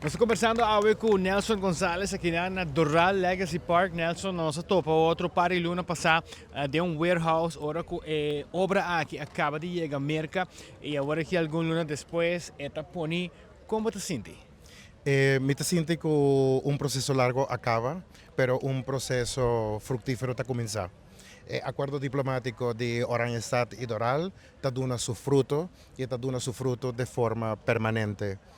Nos ta kombersando awe ku Nelson Gonzalez aki na Doral Legacy Park. Nelson, nos a topa otro par di luna pasá den un warehouse ora ku e obra aki a kaba di yega Merka i awor aki algun luna despues e ta poni. Kon bo ta sinti? Mi ta sinti ku un proseso largo a kaba, pero un proseso fruktífero ta kuminsá. E akuerdo diplomátiko di Oranjestad i Doral ta duna su fruto i e ta duna su fruto de forma permanente.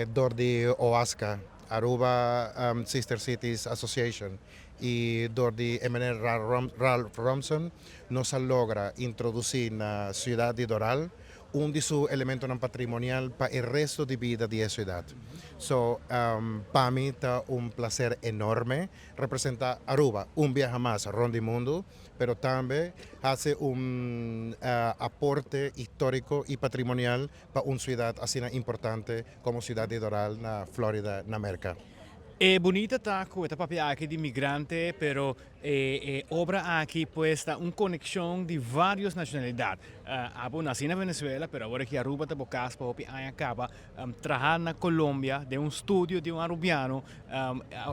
Dor di OASCA, Aruba Sister Cities Association, i dor di e meneer Ralph Romson nos a logra introduci na ciudad di Doral un di su elementonan patrimonial pa e resto di bida di e ciudad. So, pa mi ta un placer enorme representa Aruba un biaha mas rond di mundo, pero tambe haci un aporte historico y patrimonial pa un ciudad asina importante como ciudad di Doral na Florida na Merca. E bunita ta cu e ta papia aki di migrante, pero e e obra aki pues ta un conexion di varios nacionalidad. Abo naci na Venezuela, pero awor aki Aruba ta bo cas pa hopi aña caba. Traha na Colombia den un studio di un Arubiano,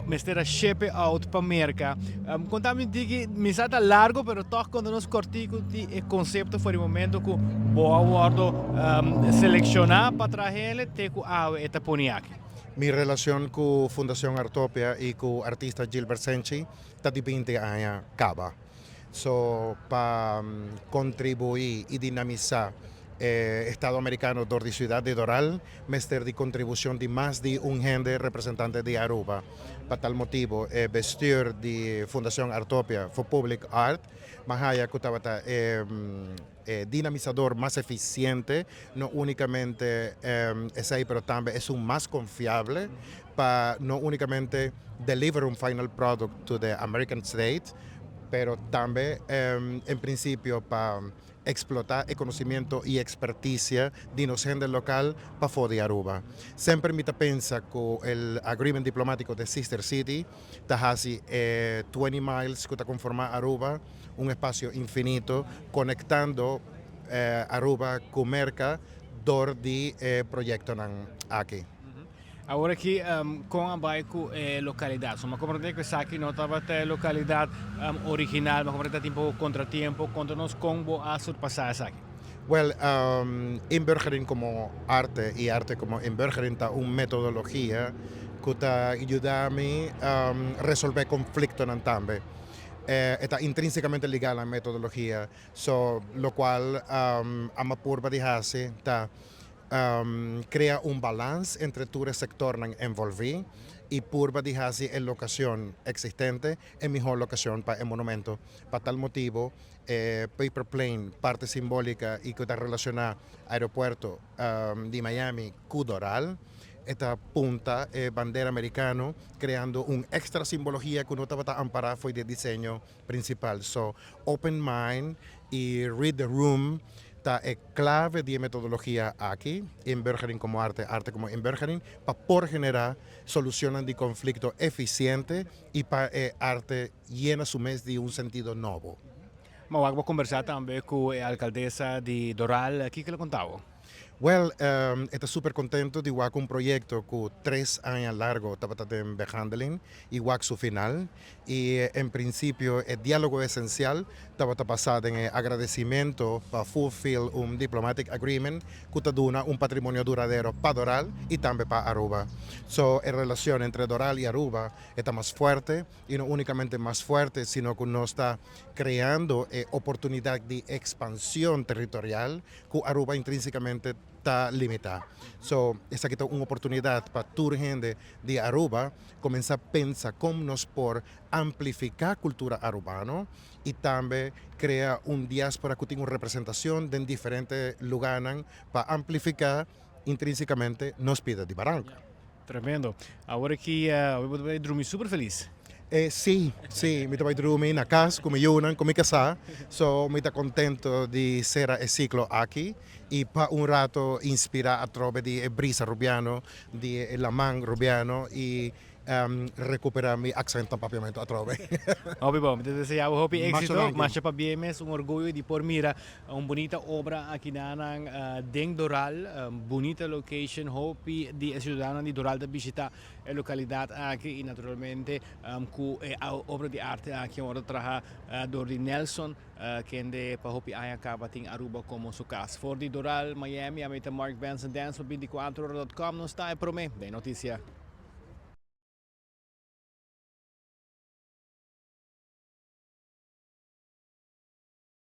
mester a ship e out pa Merca. Conta mi diki, mi sa ta largo, pero toch conta nos cortico di e concepto for di momento cu bo a wordo selecciona pa trahele te cu awe e ta poni aki. Mi relacion cu Fundacion Artopia y cu artista Gilbert Senchi ta di 20 aña caba. So pa contribui y dinamisa e estado americano dor di ciudad di Doral mester di contribucion di mas di un hende representante di Aruba. Pa tal motibo e bestuur di Fundacion Artopia for Public Art m'a haya cu tabata e e dinamisador mas eficiente, no unicamente esey pero tambe esun mas confiable pa no unicamente deliver un final product to the American state, pero tambe en principio pa explota e conocimiento y experticia di nos hende local pafo di Aruba. Semper mi ta pensa cu el agreement diplomatico de Sister City ta haci e 20 miles cu ta conforma Aruba un espacio infinito conectando Aruba cu Merca door di e proyectonan aki. Awor aki con a bay cu e localidad? So, mi a comprende cu esaki no tabata e localidad original, mi a comprende ta tin poco contratiempo. Conta nos con bo a surpasa esaki. Well, inburgering como arte y arte como inburgering ta un metodologia cu ta yuda mi resolve conflictonan tambe. E ta intrinsecamente liga na e metodologia, so locual ama purba di haci ta crea un balans entre tur e sectornan envolvi y purba di haci e locacion existente e miho locacion pa e monumento. Pa tal motibo e paper plane, parte simbolica y cu ta relaciona aeropuerto di Miami cu Doral, e ta punta e bandera americano creando un extra simbologia cu no tabata ampara fo'i di e diseño principal. So, open mind y read the room ta e clave di e metodologia aki, inburgering como arte, arte como inburgering, pa por genera solucionnan di conflicto eficiente y pa e arte yena su mes di un sentido nobo. Ma wak bo kombersá tambe ku e alkaldesa di Doral, kiko el a konta bo? Wèl, e ta super kontentu di wak un proyekto ku 3 aña largo tabata den behandeling i wak su final. I en prinsipio e diálogo esensial tabata basá den e agradesimentu pa fulfill un diplomatic agreement ku ta duna un patrimonio duradero pa Doral i tambe pa Aruba. So e relashon entre Doral i Aruba e ta mas fuerte i no únikamente mas fuerte sino ku nos ta kreando e oportunidat di ekspanshon territorial ku Aruba intrínsikamente ta limitá. So esaki ta un oportunidat pa tur hende di Aruba kuminsá pensa kon nos por amplifiká kultura arubano i tambe krea un diáspora ku tin un representashon den diferente lugánan pa amplifiká intrínsikamente nos pida di baranka. Tremendo. Awor aki bo ta bai drumi super felis. Sí, mi ta bai drumi na kas ku mi yunan, ku mi kasá. So mi ta kontento di sera e siklo aki i pa un rato inspirá atrobe di e brisa rubiano, di e laman rubiano i Recupera mi accento Papiamento atrobe. Hopi bon, mi ta desea bo hopi Masha exito, danki. Masha pabien mes, un orguyo di por mira un bunita obra aki nan den Doral, bunita location, hopi di e ciudadanonan di Doral ta bishita e localidad aki y naturalmente cu e obra di arte aki a wordo traha door di Nelson, kende pa hopi aña caba tin Aruba como su cas. For di Doral, Miami, ami ta Mark Benson Dance pa 24ora.com, nos ta e prome den noticia.